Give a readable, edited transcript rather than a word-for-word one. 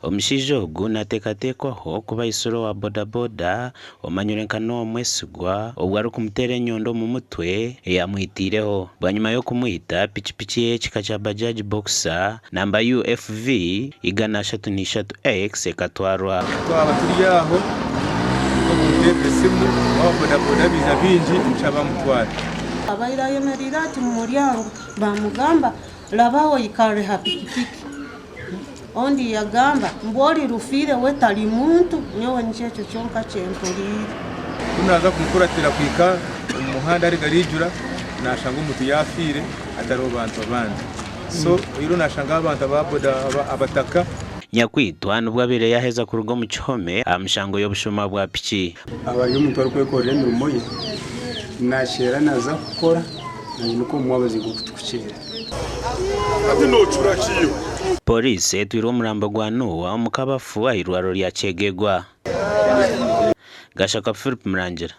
Omushaija ogu nateekateekwaho kuba aitsire owa bodaboda omanyirwe nka Noah Mwesigwa obwo arikumuteera enyondo omu mutwe eyamwitiireho. Bwanyima y'okumwita, pikipiki ye ey'ekika kya Bajaj Boxer namba UFV 303 X ekatwarwa. Twaba turi aho nikwo kunteerera esimu ngu aba bodaboda baija baingi nikyo bamutwara. Abaire ayemereire ati omu muryango bamugamba rabaho oikarre ha pikipiki. Ondi yagamba ngu ori rufiire we tari muntu, nyowe nikyo ekyo kyonka kyempuriire. Ku naaza kumukuratira kuhika omu muhanda ahari gariijura, naashanga omuntu yaafiire hatariho bantu abandi. So reero naashangaho abantu aba boda abataka. Nyakwitwa nibwo abaire yaaheza kuruga omu kihome aha mishango y'obushuma bwa piki. Aba ari omuntu orikwekorera emirimo ye, nakyera naaza kukora naanye nikwo omumwabazi nk'oku tukukyera. Pooriisi etwire omurambo gwa Noah omu kabafu ah'eirwariro rya Kyegegwa. Gashaka Philip Murangira.